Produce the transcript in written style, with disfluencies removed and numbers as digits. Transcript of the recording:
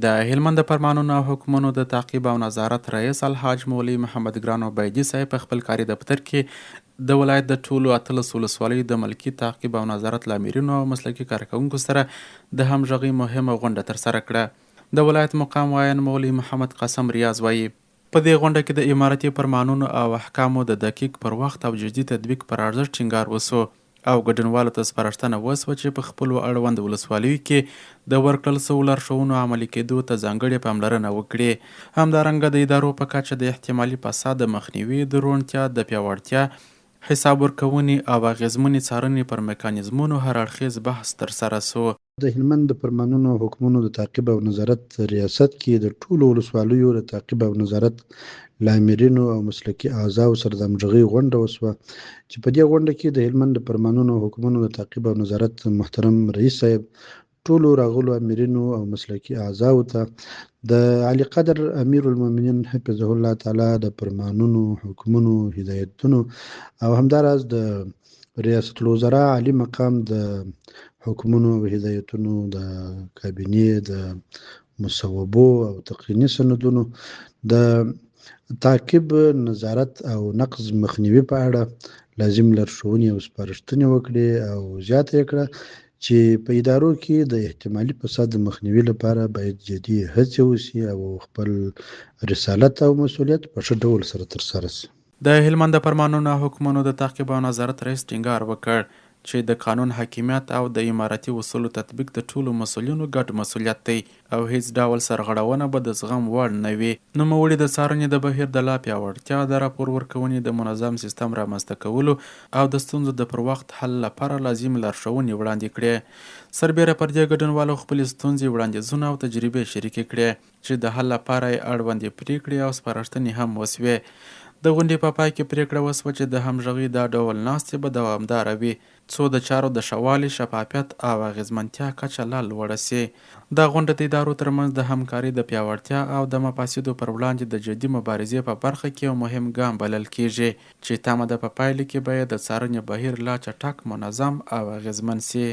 د هلمند د فرمانونو او حکمونو د تعقیب او نظارت رئیس الحاج مولوي محمد ګران عبیدي صاحب په خپل کاري دفتر کې د ولایت د ټولو 18 ولسوالیو د ملکي تعقیب او نظارت له آمرینو او مسلکي کارکوونکو سره د همغږۍ مهمه غونډه ترسره کړه. د ولایت مقام ویاند مولوي محمد قسم ریاض وایي، په دې غونډه کې د امارتي فرمانونو او احکامو د دقیق، پر وخت او جدي تطبیق پر ارزښت ټینګار وشو او ګډونوالو ته سپارښتنه وشوه چې په خپلو اړوند ولسوالیو کې د ورکړل شوو لارښوونو عملي کېدو ته ځانګړې پاملرنه وکړي. همدارنګه د ادارو په کچه د احتمالي فساد د مخنیوي، د روڼتیا د پیاوړتیا، حساب ورکونې او اغېزمنې څارنې پر میکانیزمونو هر اړخیز بحث ترسره شو. د هلمند د فرمانونو او حکمونو د تعقیب او نظارت ریاست کې د ټولو ولسوالیو د تعقیب او نظارت له آمرینو او مسلکي اعضاو سره د همغږۍ غونډه وشوه چې په دې غونډه کې د هلمند د فرمانونو او حکمونو د تعقیب او نظارت محترم رئیس صاحب ټولو راغلو آمرینو او مسلکي اعضاو ته د علی قدر امیر المؤمنین حفظه الله تعالی د فرمانونو، حکمونو، هدایتونو او همداراز د ریاست الوزراء عالي مقام د حکمونو او هدایتونو، د کابینې د مصوبو او تقنیني سندونو د تعقیب، نظارت او نقض مخنیوي په اړه لازم لارښوونې او سپارښتنې وکړې او زیاته یې کړه چې په ادارو کې د احتمالي فساد د مخنیوي لپاره باید جدي هڅې وشي او خپل رسالت او مسؤلیت په ښه ډول سره ترسره شي. د هلمند د فرمانونو او حکمونو د تعقیب او نظارت رئیس ټینګار وکړ، چې د قانون حاکمیت او د امارتي اصولو تطبیق د ټولو مسؤلینو ګډ مسؤلیت دی او هیڅ ډول سرغړونه به د زغم وړ نه وي. نوموړي د څارنې د بهیر د لا پیاوړتیا، د راپور ورکونې د منظم سیستم رامنځته کولو او د ستونزو د پر وخت حل لپاره لازمې لارښوونې وړاندې کړې. سربېره پر دې، ګډونوالو خپلې ستونزې، وړاندیزونه او تجربې شریکې کړې. چې د حل لپاره یې اړوندې پرېکړې او سپارښتنې هم وشوې. د غونډې په پای کې پرېکړه وشوه چې د همغږۍ دا ډول ناستې به دوامداره وي، څو د چارو د ښه والي، شفافیت او اغېزمنتیا کچه لا لوړه شي. دا غونډه د ادارو ترمنځ د همکارۍ د پیاوړتیا او د مفاسدو پر وړاندې د جدي مبارزې په برخه کې یو مهم ګام بلل کېږي، چې تمه ده په پایلې کې به یې د څارنې بهیر لا چټک، منظم او اغېزمن شي.